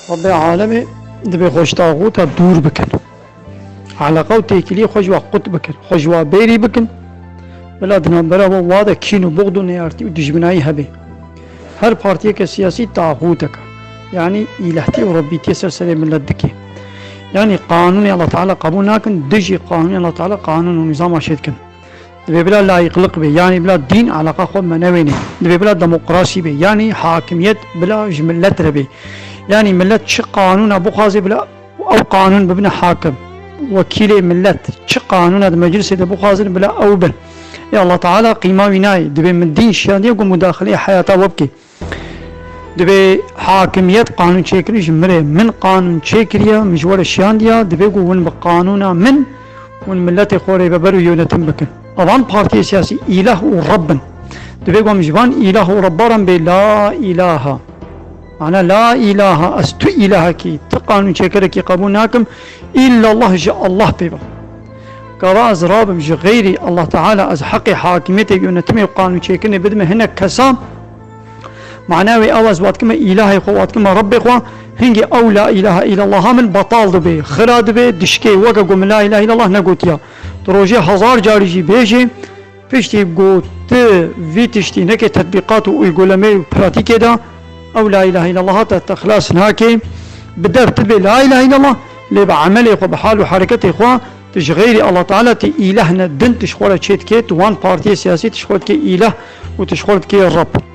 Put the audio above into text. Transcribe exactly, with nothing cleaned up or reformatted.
Rabbê alemê dibê xwe ji taxûta dûr bikin. Eleqa û têkiliyê xwe ji wa qut bikin. Xwe ji wa bêrî bikin. Bila di navbera we wa de kîn û buxd û neyartî û dijminayî hebe. Her partiyeke siyasî taxûtek e. Yanî îlehtî û rebbîtiyê ser serê milet dike. Yanî qanûnê Allah Teala qebûl nakin, dijî qanûnê Allah Teala qanûn û nîzama çê dikin. Divê bila layîqliq be, yanî bila dîn eleqa xwe me newêne. Divê bila demokrasî be, yanî hakimiyet bila ji milet re be. Yanî milet çi qanûna bixwaze bila ew qanûn bibine hakim. Wekîlê milet çi qanûna di meclisê de bixwazin bila ew bin. Ê Allah Teala qîma wî nayê. Divê min dîn şiyandiye ku mudaxileyê heyata we bike. Divê hakimiyet qanûn çêkirin ji min re. Min qanûn çêkiriye, min ji we re şiyandiya, divê ku hûn bi qanûna min hûn miletê xwe rêveber û yönetim bikin. Evan partiyê siyasî îlah û reb bin. Divê ku em ji van îlah û rebbaran bê la îlaha. Mana la îlaha, ez tu îlahekî, tu qanûn çêkerekî qebûl nakim, îllallah ji Allah pê ve. Gava ez rabim ji xeyrî Allah Teala ez heqê hakimiyetê, yönetimê û qanûn çêkirinê bidime hinek kesa, mana wê ew ez watkime îlahê xwe, watkime rebbê xwe, hingê ew la îlaha îllallaha min betal dibe, xira dibe, dişkê weke ku min la îlaha îllallah negotiya. Tu rojê hezar carî jî bêjê, piştî ku tu vî tiştî neke tetbîqat û uygulemê û pratîkê de, ew la îlaha îllallaha te, te xilas nake. Bi dev tu dibê la îlaha îllallah, lê bi emelê xwe, bi hal û hereketê xwe, tu ji xeyrî Allah Teala tê îlah ne din tu ji xwe re çê dikê, tu wan partiyê siyasî tu ji xwe dikê îlah û tu ji xwe dikê reb.